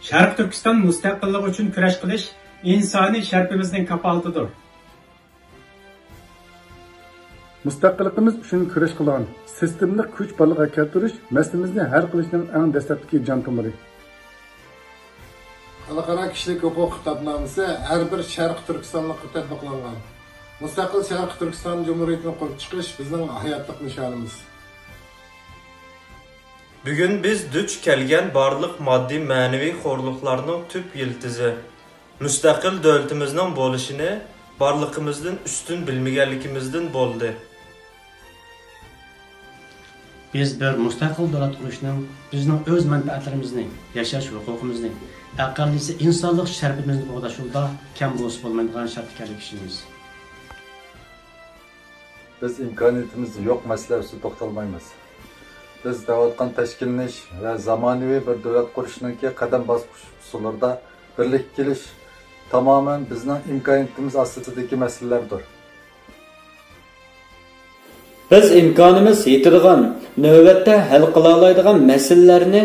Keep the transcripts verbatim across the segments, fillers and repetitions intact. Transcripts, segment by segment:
شەرقىي تۈركىستان مۇستەقىللىقى ئۈچۈن كۈرەش قىلىش ئىنسانىي شەرىپىمىزنىڭ كاپالىتىدۇر. مۇستەقىللىقىمىز ئۈچۈن كۈرەش قىلغان، سىستېمىلىق كۈچ بارلىققا كەلتۈرۈش مەسىلىمىزنى ھەل قىلىشنىڭ ئەڭ دەسلەپتىكى جان تومۇرى. خەلقئارا كىشىلىك ھوقۇق خىتابنامىسى ھەر بىر شەرقىي تۈركىستانلىققا تەتبىقلانغان. مۇستەقىل شەرقىي تۈركىستان جۇمھۇرىيىتىنى قۇرۇپ چىقىش بىزنىڭ ھاياتلىق نىشانىمىز. بۈگۈن بىز دۇچ كەلگەن بارلىق ماددىي-مەنىۋى خورلۇقلارنىڭ تۈپ يىلتىزى، مۇستەقىل دۆلىتىمىزنىڭ بولۇشىنى بارلىقىمىزدىن ئۈستۈن بىلمىگەنلىكىمىزدىن بولدى. بىز بىر مۇستەقىل دۆلەت قۇرۇشنىڭ بىزنىڭ ئۆز مەنپەئەتلىرىمىزنى، ياشاش ھوقۇقىمىزنى، ئەقەللىيسى ئىنسانلىق شەرىپىمىزنى قوغداش يولىدا كەم بولسا بولمايدىغان شەرت ئىكەنلىكىگە ئىشىنىمىز. بىز ئىمكانىيىتىمىز يوق مەسىلە ئۈستىدە توختالمايمىز. بىز دەۋاتقان تەشكىللىنىش ۋە زامانىۋى بىر دۆلەت قۇرۇشنىڭكى قەدەم باسقۇچ ئۇسۇللىرىدا بىرلىككە كېلىش تامامەن بىزنىڭ ئىمكانىيىتىمىز ئاستىدىكى مەسىلىلەردۇر. بىز ئىمكانىمىز يېتىدىغان، نۆۋەتتە ھەل قىلالايدىغان مەسىلىلەرنى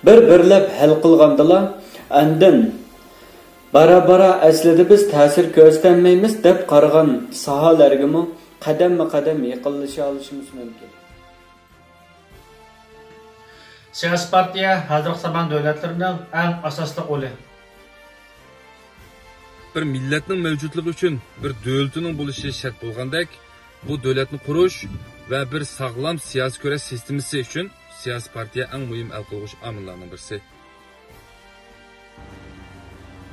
بىر-بىرلەپ ھەل قىلغاندىلا، ئاندىن بارا-بارا ئەسلىدە بىز تەسىر كۆرسىتەلمەيمىز دەپ قارىغان ساھەلەرگىمۇ قەدەممۇ قەدەم يېقىنلىشالىشىمىز مۇمكىن. سىياسىي پارتىيە ھازىرقى زامان دۆلەتلىرىنىڭ ئەڭ ئاساسلىق ئۇلى. بىر مىللەتنىڭ مەۋجۇتلۇقى ئۈچۈن بىر دۆلىتىنىڭ بولۇشى شەرت بولغاندەك، بۇ دۆلەتنى قۇرۇش ۋە بىر ساغلام سىياسىي كۈرەش سىستېمىسى ئۈچۈن سىياسىي پارتىيە ئەڭ مۇھىم ھەل قىلغۇچ ئامىللارنىڭ بىرسى.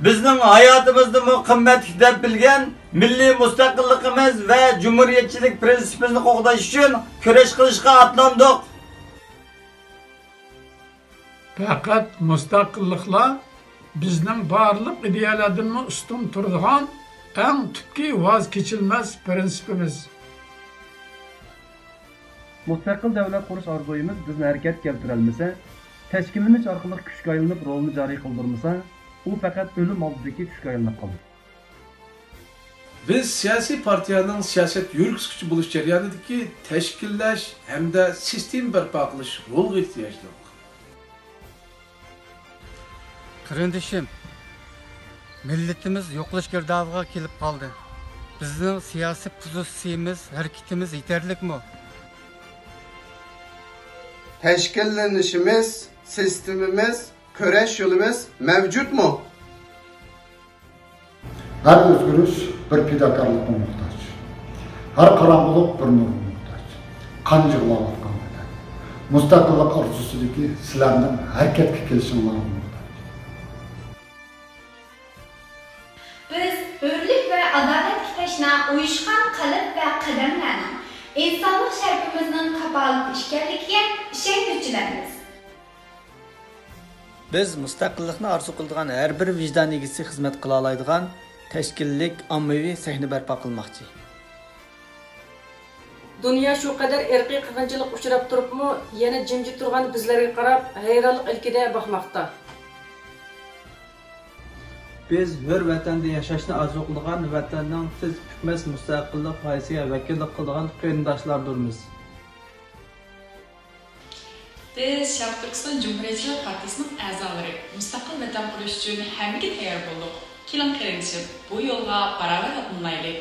بىزنىڭ ھاياتىمىزنىمۇ قىممەتلىك دەپ بىلگەن مىللىي مۇستەقىللىقىمىز ۋە جۇمھۇرىيەتچىلىك پىرىنسىپىمىزنى قوغداش ئۈچۈن كۈرەش قىلىشقا ئاتلاندۇق. پەقەت مۇستەقىللىقلا بىزنىڭ بارلىق ئىدىيەلەردىنمۇ ئۈستۈن تۇرىدىغان ئەڭ تۈپكى ۋاز كېچىلمەس پىرىنسىپىمىز. مۇستەقىل دۆلەت قۇرۇش ئارزۇيىمىز بىزنى ھەرىكەتكە كەلتۈرەلمىسە، تەشكىللىنىش ئارقىلىق كۈچكە ئايلىنىپ رولىنى جارى قىلدۇرمىسا، ئۇ پەقەت ئۆلۈم ئالدىدىكى چۈشكە ئايلىنىپ قالىدۇ. بىز سىياسىي پارتىيەنىڭ سىياسەت يۈرگۈزگۈچى بولۇش جەريانىدىكى تەشكىللەش ھەمدە سىستېما بەرپا قىلىش رولىغا ئېھتىياجلىق. قېرىندىشىم، مىللىتىمىز يوقىلىش گىردابىغا كېلىپ قالدى. بىزنىڭ سىياسىي پوزىتسىيىمىز، ھەرىكىتىمىز يېتەرلىكمۇ؟ تەشكىللىنىشىمىز، سىستېمىمىز، كۈرەش يولىمىز مەۋجۇتمۇ؟ ھەر ئۆزگىرىش بىر پىداكارلىققا موھتاج. ھەر قاراڭغۇلۇق بىر نۇرغا موھتاج. قان يىغلاۋاتقان ۋەتەن. مۇستەقىللىق ئارزۇسىدىكى سىلەرنىڭ ھەرىكەتكە كېلىشىڭلارغا موھتاج. بىز ھۆرلۈك ۋە ئادالەتكە تەشنا ئۇيۇشقان قەلب ۋە قەدەملەرنىڭ ئىنسانلىق شەرىپىمىزنىڭ كاپالىتى ئىكەنلىكىگە ئىشەنگۈچىلەرمىز. بىز مۇستەقىللىقنى ئارزۇ قىلىدىغان ھەر بىر ۋىجدان ئىگىسى خىزمەت قىلالايدىغان تەشكىللىك ئاممىۋى سەھنە بەرپا قىلماقچى. دۇنيا شۇ قەدەر ئىرقىي قىرغىنچىلىققا ئۇچراپ تۇرۇپمۇ، يەنە جىمجىت تۇرغان بىزلەرگە قاراپ، ھەيرانلىق ئىلكىدە باقماقتا. بىز ھۆر ۋەتەندە ياشاشنى ئارزۇ قىلىدىغان، ۋەتەننىڭ تىز پۈكمەس مۇستەقىللىق غايىسىگە ۋەكىللىك قىلىدىغان قېرىنداشلاردۇرمىز. بىز شەرقىي تۈركىستان جۇمھۇرىيەتچىلىك پارتىيىسىنىڭ ئەزالىرى، مۇستەقىل ۋەتەن قۇرۇش ئۈچۈن ھەممىگە تەييار بولدۇق. كېلىڭ قېرىندىشىم، بۇ يولغا باراۋەر ئاتلىنايلى.